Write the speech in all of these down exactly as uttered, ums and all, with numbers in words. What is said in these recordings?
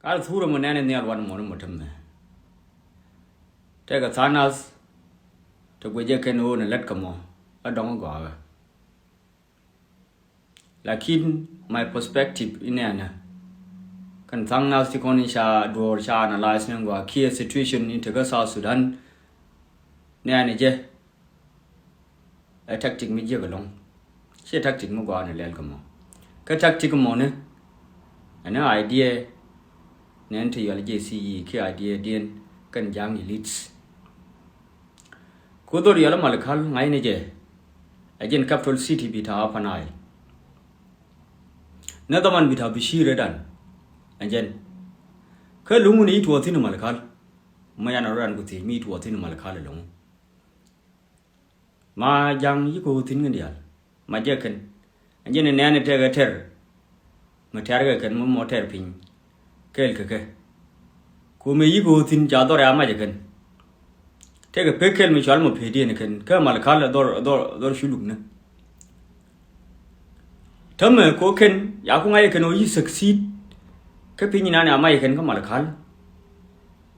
Kar thurɛ mɔ nɛn in nhial wan mɔni mɔ tämɛ. Tɛkɛ tha̱a̱ŋ nath ti guic jɛ kɛn ɣöö ni lät kɛ mɔ ɛ dɔ̱ŋ gɔaakä. Lakin my perspective inɛnɛ kɛn tha̱a̱ŋ nath ti kɔn in ca duɔ̱ɔ̱r ca analyze ni gɔaa kiɛ situation in tekä South Sudan. Nɛnɛ jɛ ɛ tactic mi jiäk ɛlɔ̱ŋ. Ciɛ tactic mi gɔaa ni lɛl kɛ mɔ. Kä tactic mɔni ɛn idea nɛn ti yɔl jɛ C E kiɛ idea diɛn kɛn ja̱a̱ŋ elites. Ku dhor yɔl Malakal ŋa̱cni jɛ ɛ jɛn capital city bita Upper Nile. Ni dhaman bita Bashir redan ɛ jɛn. Kä luŋni it wä thi̱n Malakal. Ma yan rɔ ran ku thiec mi it wä thi̱n Malakal ɛlɔ̱ŋ. Ma ja̱ŋ yikɛ ɣöö thi̱n ŋäni diaal ma jɛ kɛn. Ɛn jɛn nɛɛni tɛkɛ tɛr. Mi tɛr kɛ kɛn mi mɔ tɛr piny kɛɛl kɛ kɛ. Ku mëë yikɛ ɣöö thi̱n ca dhɔr ɛ a macɛ kɛn. Tɛkɛ pek kɛl mi cual mɔ pediɛn kɛn kä Malakal dhɔr dhɔr dhɔr culuk ni. Tämɛ ko kɛn ya ku ŋa̱c kɛn ɣöö yi succeed. Kä piny inan ya mac kɛn kä Malakal.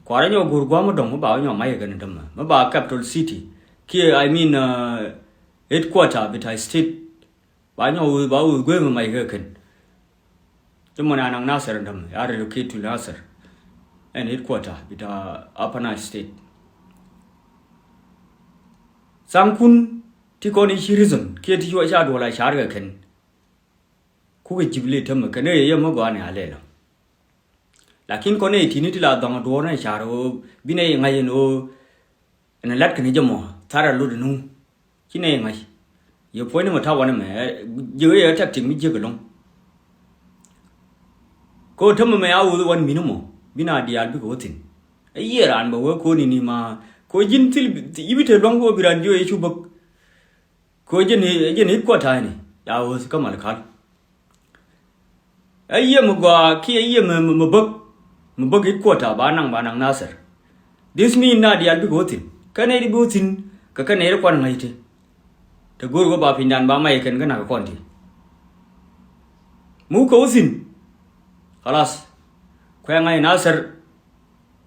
Kuarɛ nyɔ go̱r gua̱a̱m mi dɔ̱ŋ mi ba wä nyɔ mac kɛn tämɛ mi ba capital city kiɛ I mean uh, headquarter bita state. Ba nyɔ wä ba wä gueŋ mac kɛ kɛn. Cä mɔn anaŋ Nasir tämɛ ya relocate to Nasir. Ɛn headquarter bita Upper Nile state. Tha̱a̱ŋkun ti kɔn i̱ ci reason kiɛ ti ci wä ca duɔl a car kɛ kɛn. Kukɛ jip lɛ tämɛ kɛn ɛ yɛ mɛ gɔaa ni a lɛl ɔ. Lakin kɔn ɛ ti̱ni ti la dhɔŋ duɔɔr ni car ɣöö bi nɛ i̱ ŋa̱c ɛn ɣöö ɛn ɛ lat kɛn jɛ mɔ thar a lot ɛn ɣöö ci nɛ i̱ ŋa̱c. Yɛ puɔ̱ny ni mɛ ta̱ wanɛ mɛ jiäk ɛ yɛ tactic mi jiäk ɛlɔ̱ŋ. Kɛ ɣöö tämɛ mɛ a ɣööth wan mi̱n mɔ bi na diaal bikɛ wä thi̱n. Ɛ yiëë raan bɛ wee ko̱n ini ma kɛ ɣöö ji̱n thil i̱ bi te lua̱ŋ kɛ ɣöö bi raan jiö yɛ cu bäk. Kɛ ɣöö jɛn i̱ jɛn i̱ kuɔt ta̱a̱ni ya ɣööth kä Malakal. Ɛ yiëë mi gɔaa kiɛ yiëë mi mi bäk mi bäk i̱ kuɔt ta̱a̱ ba naŋ ba naŋ Nasir. This mean na diaal bikɛ wä thi̱n kä nɛy di bi wä thi̱n kɛ kä nɛy di kuan ŋa̱c ti. Te go̱o̱r wä ba pinydan ba mac kɛn kä nak kɔn ti. Mi wä kɛ wä thi̱n. Khalas. Kuɛ ŋa̱c Nasir.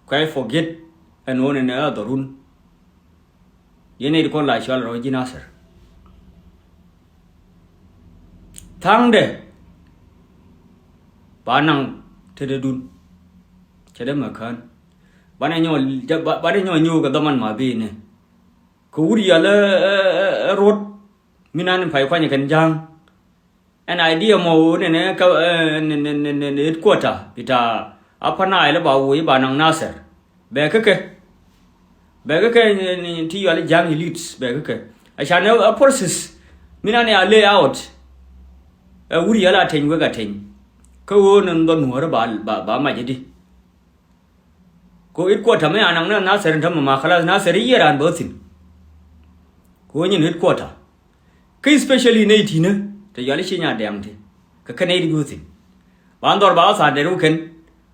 Kuɛ forget ɛn ɣöö nɛnɛ ɛ dhɔrun. Yɛn nɛy ti kɔn la cual rɔ ji̱ Nasir. Tha̱a̱ŋdɛ ba naŋ tetdädun. Cɛ dee mɛ kään banɛ nyɔ banɛ nyɔ nyuuk kɛ dhaman ma bini. Kɛ wut yal ɛ ruɔt mi nan pay kuany kɛn ja̱a̱ŋ. Ɛn idea mɔ wä nɛnɛ kä nɛnɛ headquarter bita Upper Nile ba wä i̱ ba naŋ Nasir. Bɛ kä kɛ bɛ kä kɛ ti yɔal ja̱a̱ŋ elites bɛ kä kɛ. A can ɛ forces mi nan ya lay out. Ɛ wut yal a teny wek a teny kä wä nɛn dhɔ nuɔ̱ɔ̱rä ba ba mac di. Ko headquarter mi anaŋ ni Nasir in tämɛ ma khalas Nasir i̱ yiëë raan bä thi̱n. Ko nyin headquarter. Kä especially nɛy ti̱nä te yɔal i̱ ci nya dɛŋ ti kɛ kɛn nɛy ti bi wä thi̱n. Ba dhɔr ba wä tha̱a̱n dɛr wä kɛn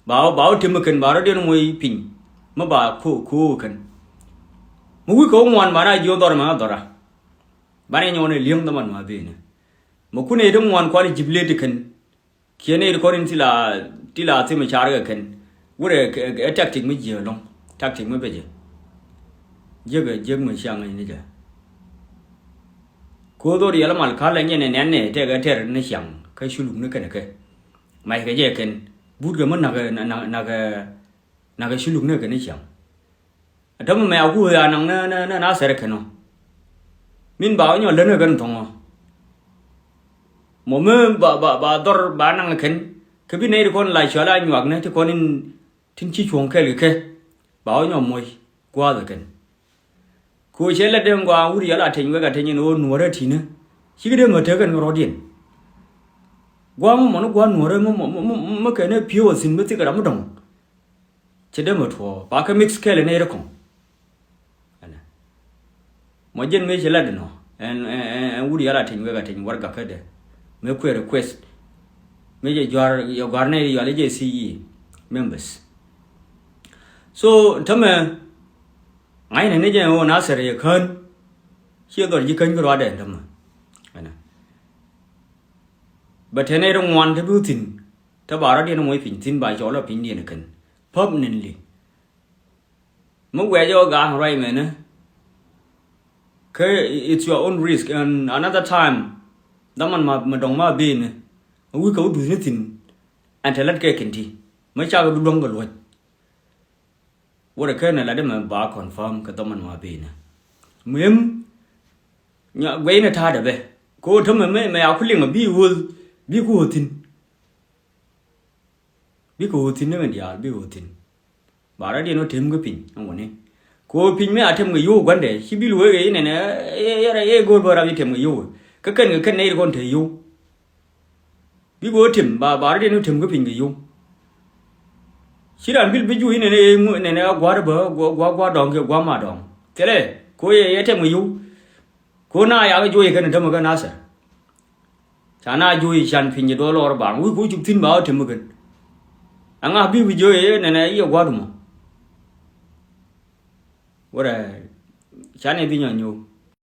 ba wä ba wä tɛm kɛn ba rɔ diɛn moc piny. Mi ba ko ko kɛn. Mi wi̱c kɛ wä ŋuan ba na jiö dhɔr mɛ dhɔra. Banɛ nyɔn ɛ li̱eŋ dhaman ma benɛ. Mi kun nɛy ti ŋuan kual i̱ ji̱p lëë ti kɛn. Kiɛ nɛy ti kɔn in ti la ti la thim i̱ car kɛ kɛn wurɛ ɛ tactic mi jiɛ lɔŋ tactic mi bɛ jɛ. Jiäk ɛ jiäk mi ciaŋ ni jɛ. Ko̱o̱th ɣöö riɛl mal ka̱l ɛ nyɛn ɛ nɛn nɛ tɛk ɛ tɛr ni ciaŋ kä culuk ni kɛn kɛ. Mac kɛ jɛ kɛn but kɛ mi nak nak nak nak ɛ culuk ni kɛn ni ciaŋ. Ɛ tämɛ mɛ a kuuth ya naŋ nɛ nɛ nɛ na thɛr kɛn ɔ. Min ba wä nyɔ lät ni kɛn thɔŋ ɔ. Mɔ mi ba ba ba dhɔr ba naŋ kɛn kä bi nɛy ti kɔn la cual a nyuak nɛ ti kɔn in tin ci cuɔ̱ŋ kɛl kɛ kɛ. Ba wä nyɔ moc gua̱a̱th kɛn. Kɛ ɣöö cɛ lät den gɔaa wut yɛl a teny wek a teny in ɣöö nuɔ̱ɔ̱rä ti̱nä. Cikɛ dee mɛ tek kɛn kɛ rɔ̱diɛn. Gua̱a̱ mɔ mɔni gua̱a̱ nuɔ̱ɔ̱rä mɛ mɛ mɛ mɛ kɛn ɛ pi̱ew a thi̱n mi thik ram mi dɔ̱ŋ. Cɛ dee mɛ tuɔɔk ba kɛ mix kɛɛl ɛ nɛy rɛ kɔŋ. Ɛnɛ mɔ jɛn mëë cɛ lat inɔ ɛn ɛn ɛn wut yal a teny wek a teny warɛga kädɛ mëë kuɛ request. Mëë jɛ juar yɛ gua̱r nɛy yal jɛ C E members. So tämɛ ŋa̱cnɛ ni jɛ ɣöö na thɛr yɛ kään. Ciɛ dhɔr ji̱ käny kä ruaadɛ tämɛ. Ɛnɛ bɛ te nɛy rɛ ŋuan te bi wä thi̱n. Te ba rɔ̱diɛn moc piny thi̱n ba cɔl ɔ pinydiɛn kɛn permanently. Mi guɛc ɔ ga̱a̱ŋ ruac mɛnɛ. Kä it's your own risk and another time. Dhaman ma, ma dɔ̱ŋ ma benɛ. Wi̱i̱ kɛ wä duthni thi̱n. Ɛn te lät kɛ kɛn ti. Mi cakɛ bi luäŋ kɛ luɔ̱c. Wä rɛ kɛn ɛ lat ɛmɛ ba confirm kɛ dhaman ma benɛ. Muhim. Nya guɛcnɛ ta̱a̱dɛ bɛ. Kɛ ɣöö tämɛ mɛ, mɛ a ku liŋ a bi ɣöth, bi ku ɣöth thi̱n. Bikɛ ɣöö thi̱n ni mɛ diaal, bikɛ ɣöö thi̱n. Ba rɔ̱diɛn wä tem kä piny ɛn wä ni. Kɛ ɣöö piny mi a tem kɛ yio̱w gua̱ndɛ ci bil wee kɛ inɛnɛ. Ɛ go̱o̱r bä rap i̱ tem kɛ yio̱w. Kä kɛn kɛ kɛn nɛy ri kɔn te yio̱w. Bikɛ ɣöö tem ba, ba rɔ̱diɛn wä tem kä piny kɛ yio̱w. Ci raan bil bi juuc inɛnɛ, inɛnɛ a gua̱r bä, gua̱, gua̱ dɔ̱ŋ kiɛ gua̱ ma dɔ̱ŋ. Thilɛ kɛ ɣöö yɛ, yɛ tem kɛ yio̱w. Ku na yak juɔc kɛn dämä kä Nasir. Ca na juɔc can piny jɛ duɔl lɔr baŋ wi̱i̱ ku cuk thi̱n ba wä tem kɛn. Aŋa bi wi̱i̱ jiö yɛ nɛnɛ yɛ gua̱t mɔ. Wärɛ can yɛ bi nyɔ nyuɔ̱k.